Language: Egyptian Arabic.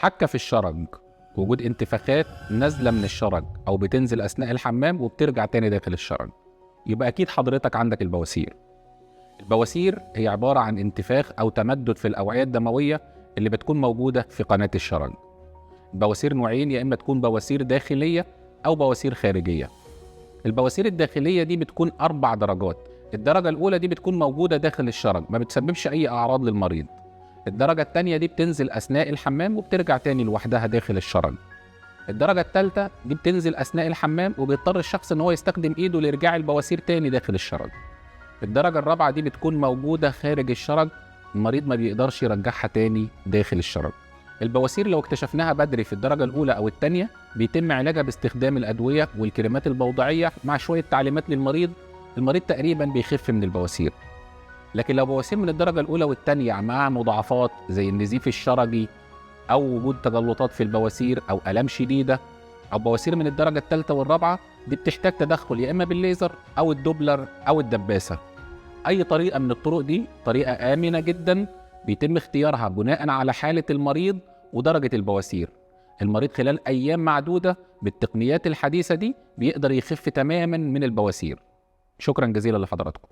حكة في الشرج، وجود انتفاخات نازلة من الشرج أو بتنزل أثناء الحمام وبترجع تاني داخل الشرج، يبقى أكيد حضرتك عندك البواسير. البواسير هي عبارة عن انتفاخ أو تمدد في الأوعية الدموية اللي بتكون موجودة في قناة الشرج. البواسير نوعين، يا إما تكون بواسير داخلية أو بواسير خارجية. البواسير الداخلية دي بتكون 4 درجات. الدرجة الأولى دي بتكون موجودة داخل الشرج، ما بتسببش أي أعراض للمريض. الدرجة الثانية دي بتنزل أثناء الحمام وبترجع تاني لوحدها داخل الشرج. الدرجة الثالثة دي بتنزل أثناء الحمام وبيضطر الشخص إن هو يستخدم إيده لإرجاع البواسير تاني داخل الشرج. الدرجة الرابعة دي بتكون موجودة خارج الشرج، المريض ما بيقدرش يرجعها تاني داخل الشرج. البواسير لو اكتشفناها بدري في الدرجة الأولى أو الثانية بيتم علاجها باستخدام الأدوية والكريمات الموضعية مع شوية تعليمات للمريض. المريض تقريبا بيخف من البواسير. لكن لو بواسير من الدرجة الأولى والثانية مع مضاعفات زي النزيف الشرجي أو وجود تجلطات في البواسير أو آلام شديدة، أو بواسير من الدرجة الثالثة والرابعة، دي بتحتاج تدخل يا إما بالليزر أو الدوبلر أو الدباسة. أي طريقة من الطرق دي طريقة آمنة جدا، بيتم اختيارها بناء على حالة المريض ودرجة البواسير. المريض خلال أيام معدودة بالتقنيات الحديثة دي بيقدر يخف تماما من البواسير. شكرا جزيلا لحضراتكم.